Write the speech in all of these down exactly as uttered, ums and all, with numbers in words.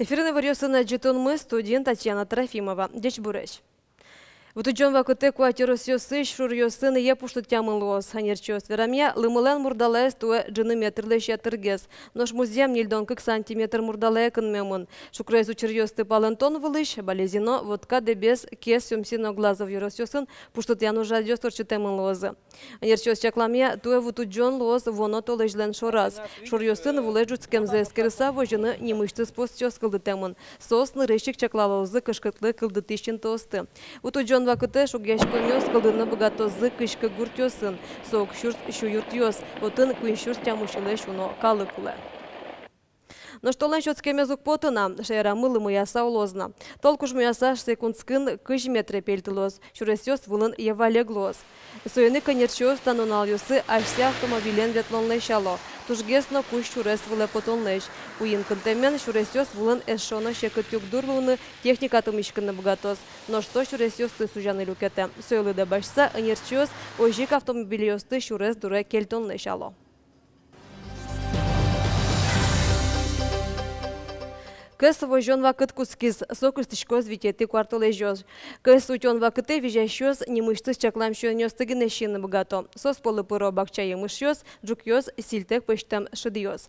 Эфирын иворъёсын ӝытонмы, студиын Татьяна Трофимова. Ӟечбуресь! Вутудӟон вакытэ куать ёросъёсысь шуръёсын йӧ пуштытъямын луоз. Ӧнерчиос верамъя, лымылэн мурдалаез туэ ӝыны метрлэсь ятыргес. Нош музъем ньыльдон кык сантиметр мурдалае кынмемын. Шукрес учыръёсты палэнтон вылысь Балезино, Вотка, Дэбес, Кез, Сюмси но Глазов ёросъёсын пуштытъян ужрадъёс ортчытэмын луозы. Ӧнерчиос чакламъя, туэ вутудӟон луоз вуоно толэзьлэн шораз. Шуръёсын вулэсь ӝутскемзэ эскерыса, возьыны нимысьтыз постъёс кылдытэмын. Соос нырысь ик чаклалозы кышкытлы кылдытӥсь интыосты. Вутудӟон вакытэ шугъяськонъёс кылдыны быгатозы кызь кык гуртъёсын. Со ог сюрс сю юртъёс, отын куинь сюрс тямысьлэсь уно калык улэ. Нош толэн сётскемез уг поты на, шаерамы лымыяса улоз на. Тол кужмояса, секундскын кызь метре пельтылоз, сюресъёс вылын йӧ валег луоз. Соин ик ӧнерчиос та нуналъёсы асьсэ автомобилен ветлонлэсь ало, тужгес но кузь сюрес вылэ потонлэсь. Уйин кынтэмен сюресъёс вылын эшшо но секыт югдур луыны, техника тымиськыны быгатоз. Нош со сюресъёсты сузяны люкетэ. Соин лыдэ басьтыса, ӧнерчиос озьы ик автомобильёсты сюрес дуре кельтонлэсь ало. Кӧс возён вакыт кутскиз, со кыстӥськоз витетӥ куартолэзёзь. Кӧс утён вакытэ визясьёс нимысьтыз чаклам сиёнъёсты гинэ сиыны быгато. Соос пӧлы пыро бакча емышъёс, ӝукъёс, сильтэк пӧзьтэм шыдъёс.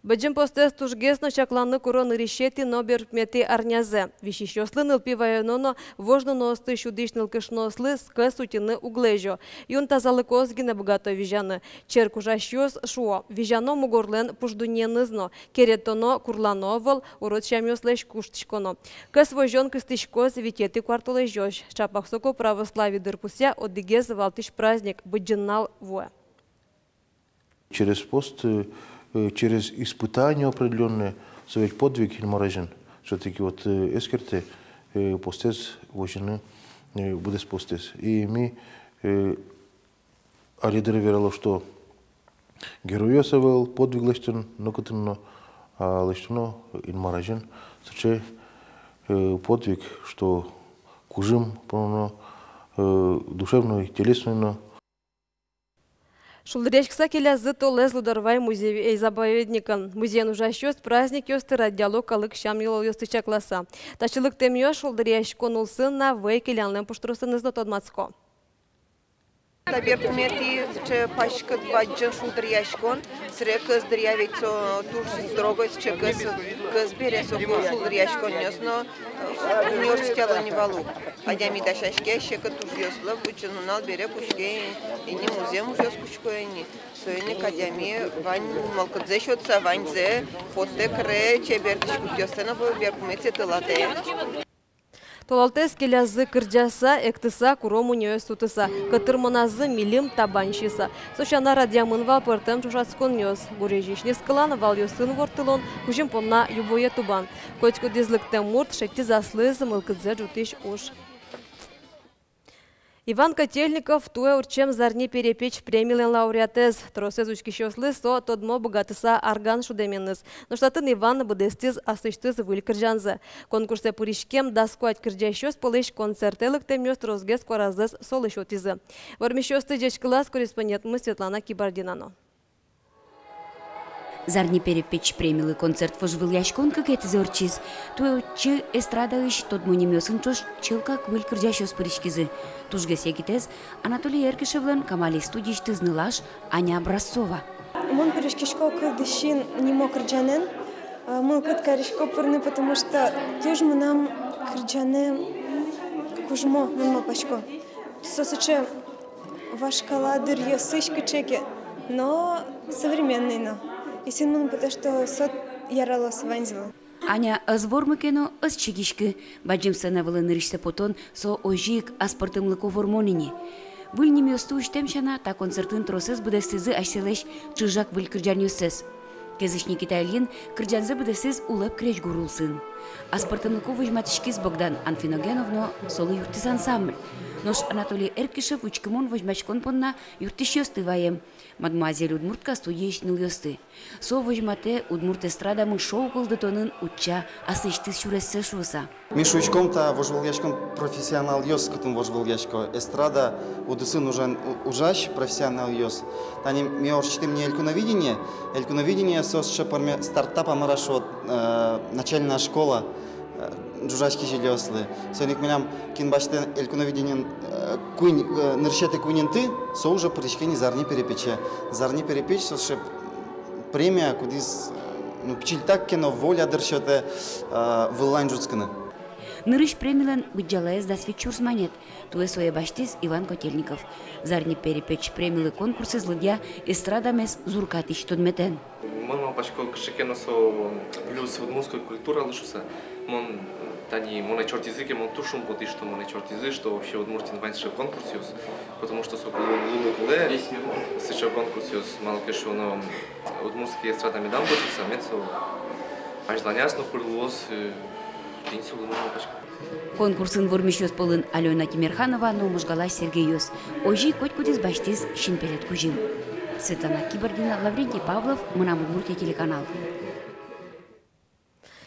Бадӟым постэз тужгес но чакланы куро нырысетӥ но берпуметӥ арнязэ. Висисьёслы нылпи ваёно но вож нуныосты сюдӥсь нылкышноослы кӧс утьыны уг лэзё. Юн тазалыкоос гинэ быгато визяны. Черк ужасьёс шуо: визяно мугорлэн пуш дуннееныз но, керетоно, курлано ӧвӧл, урод сямъёслэсь куштӥськоно. Кӧс возён кыстӥськоз витетӥ куартолэзёзь. Ӵапак соку православие дырпусъя одӥгез валтӥсь праздник — Быдӟым нунал вуэ. Через пост, э, э, через испытание определённое, со ведь подвиг Инмар азьын. Всё-таки вот, э, эскерте, э, постэз возьыны, э, быдэс постэз. И ми, э, али дыр верало, что геройёс ӧвӧл подвиг лэсьтыны нокытын но, а лэсьтоно Инмар азьын сыӵе, э, подвиг, что кужым пононо, э, душевной, телесной но. Шулдыръяськыса келязы толэз Лудорвай музей-заповедникын. Музейын ужасьёс праздникъёсты радъяло калык сям-йылолъёсты чакласа. Таӵе лыктэмъёс шулдыръяськон улсын но вӧй келянлэн пуштросэныз но тодматско. Та берпуметӥ сыӵе паськыт бадӟым шулдыръяськон, сыре кӧс дыръя ведь со туж строгой, сыӵе кӧс, кӧс бере соку шулдыръяськонъёс но, э, ӧнерчиос тяло ни вал ук. Адями дасяське секыт ужъёслы, Быдӟым нунал бере кутске ини, музъем ужъёс кутско ини. Соин ик адями вань мылкыдзэ сётыса, ваньзэ поттэ, кыре, чебер дӥськутъёссэ но берпуметӥзэ тылатэ. Толалтэз келязы кырӟаса, эктыса, куро мунёез сутыса, котырмоназы мильым табань сиса. Со сяна радъямын вал пӧртэм ӵошатсконъёс: гурезиысь нискылан, валъёсын ворттылон, кузьым понна юбое тубан. Котькудӥз лыктэм мурт шедьтӥз аслыз мылкыдзэ ӝутӥсь уж. Иван Котельников — туэ ортчем «Зарни перепеч» премилэн лауреатэз. Тросэз учкисьёслы со тодмо быгатыса арган шудэменыз. Нош татын Иван быдэстӥз аслэсьтыз выль кырӟанзэ. Конкурсэ пыриськем дас куать кырӟасьёс пӧлысь концертэ лыктэмъёс тросгес куаразэс солы сётӥзы. Вормисьёсты ӟечкылаз корреспондентмы Светлана Кибардина но. «Зарни перепеч» премилы концерт вожвылъяськон кыкетӥзэ ортчиз. Туэ отчы эстрадаысь тодмо нимъёсын ӵош чылкак выль кырӟасьёс пыриськизы. Тужгес егитэз — Анатолий Эркишевлэн «Камали» студиысьтыз нылаш Аня Образцова. Мон пыриськисько «Кылдысин» нимо кырӟанэн. Мылкыд карисько пырыны, потому что туж мынам кырӟанэ кужмо, мон малпасько. Со сыӵе вашкала дыръёсысь кыӵе ке, но современной но. И соин мыным потэ, что со яралоз ваньзылы. Аня ӧз вормы ке но, ӧз чигиськы. Бадӟым сцена вылэ нырысьсэ потон — со озьы ик аспӧртэмлыко вормон ини. Выль нимъёсты усьтэм сяна, та концертын тросэз быдэстӥзы асьсэлэсь чыжак выль кырӟанъёссэс. Кезысь Никита Ильин кырӟанзэ быдэстӥз улэп крезьгур улсын. Аспӧртэмлыко возьматӥськиз Богдан Анфиногенов но солы юрттӥз ансамбль. Нош Анатолий Эркишев учкымон возьмаськон понна юрттӥсьёсты ваем. «Мадмуазель удмуртка» студиысь нылъёсты. Со возьматэ удмурт эстрадамы шоу кылдытонын утча аслэсьтыз сюрессэ шуыса. Ми шуиськом, та вожвылъяськон профессионалъёс, кытын вожвылъясько эстрада удысын ужан, у-, ужась профессионалъёс. Тани ми ортчытӥм ни «Элькуновидение». «Элькуновидение» со сыӵе пӧрме стартап, а мар-а шуод, э, начальная школа, э, ӝужась кизилиослы. Соин ик милям кин басьтэ «Элькуновидениен», э, куинь, э, нырысетӥ куинь инты, со уже пыриське ни «Зарни перепече». «Зарни перепеч» со сыӵе премия, кудӥз, э, ну, пичильтак ке но воля, дыр, сётэ, э, выллань ӝутскыны. Нырысь премилэн быдӟалаез дас вить сюрс манет. Туэ сое басьтӥз Иван Котельников. «Зарни перепеч» премилы конкурсэз лыдъя эстрадамес зур катысь тодметэн. Мон малпасько, кыӵе ке но со плюс удмуртской культуралы шуыса. Мон, тани, монэ ӧтьыртӥзы ке, мон туж шумпотӥ, что монэ ӧтьыртӥзы, что вообще Удмуртиын вань сыӵе конкурсъёс, потому что со кулэ, луыны кулэ сыӵе конкурсъёс, малы ке шуоно, удмуртской эстрада медам быдӟыса, мед со азьланяз но курлыос, э, тӥни со луыны, малпасько. Конкурсын вормисьёс пӧлын Алёна Тимерханова но можгалась Сергейёс. Озьы котькудӥз басьтӥз синпелет кузьым. Светлана Кибардина, Лаврентий Павлов, «Мынам Удмуртие» телеканал.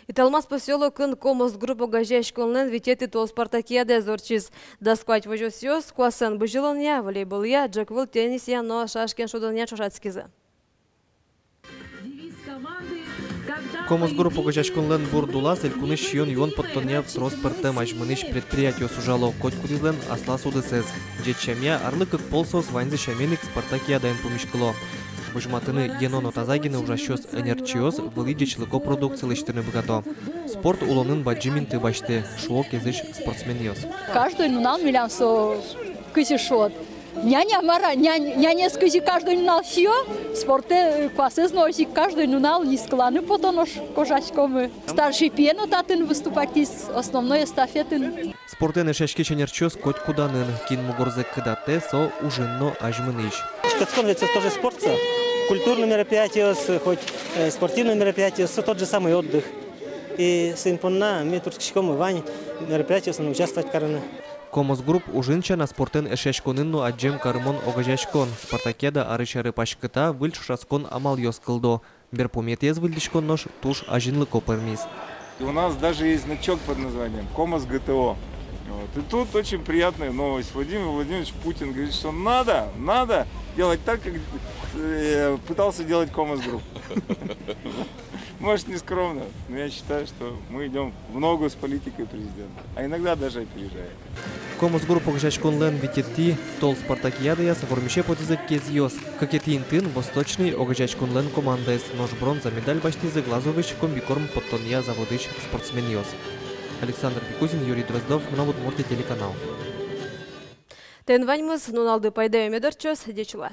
Италмас посёлокын «Комос Групп» огазеяськонлэн витетӥ тол спартакиадаез ортчиз. Дас куать возёсъёс куасэн бызьылонъя, волейболъя, ӝӧк выл теннисъя но шашкаен шудонъя ӵошатскизы. «Комос Групп» огазеяськонлэн бурд улаз элькунысь сиён-юон поттонъя трос пӧртэм азьмынӥсь предприятиос ужало, котькудӥзлэн аслаз удысэз. Ӟеч сямъя, арлы кык пол соос ваньзы сямен ик спартакиадаын пумиськыло. Возьматыны, йӧно но таза гинэ ужасьёс, ӧнерчиос вылӥ ӟечлыко продукция лэсьтыны быгато. Спорт улонын бадӟым инты басьтэ, шуо Кезысь спортсменъёс. Каждый нунал милям со, кызьы шуод, няня, мар-а, нянь-, нянез кызьы каждый нунал сиё, спортэ, э, куасэз но озьы ик каждый нунал нискыланы потоно, ш-, кожаськомы. Старший пие но татын выступатьтӥз, основной эстафетын. Спортэн эшъяськись ӧнерчиос котькуд анын, кин мугорзэ кыдатэ, со ужын но азьмынӥсь. Шутэтскон ведь со тоже спорт, со культурный мероприятиос, хоть, э, спортивный мероприятиос, со тот же самый отдых. И соин понна ми турттӥськом вань мероприятиосын участвовать карыны. «Комос Групп» ужын сяна спортэн эшъяськонын но адӟем карымон огазеяськон. Спартакиада арысь аре паськыта, выль ӵошатскон амалъёс кылдо. Берпуметӥез выльдӥськон нош туж азинлыко пӧрмиз. У нас даже есть значок под названием «Комос ГТО». Вот. И тут очень приятная новость. Владимир Владимирович Путин говорит, что надо, надо делать так, как, э, пытался делать «Комос Групп». Может, не скромно, но я считаю, что мы идём в ногу с политикой президента, а иногда даже опережаем. «Комос Групп» огазеяськонлэн витетӥ тол спартакиадаяз вормисе потӥзы Кезъёс. Кыкетӥ интыын «Восточный» огазеяськонлэн командаез, нош бронза медаль басьтӥзы Глазовысь комбикорм поттонъя заводысь спортсменъёс. Александр Бекузин, Юрий Дроздов, «Мынам Удмуртие» телеканал. Тӥни ваньмыз, нуналды пайдаё мед ортчоз, ӟеч улэ.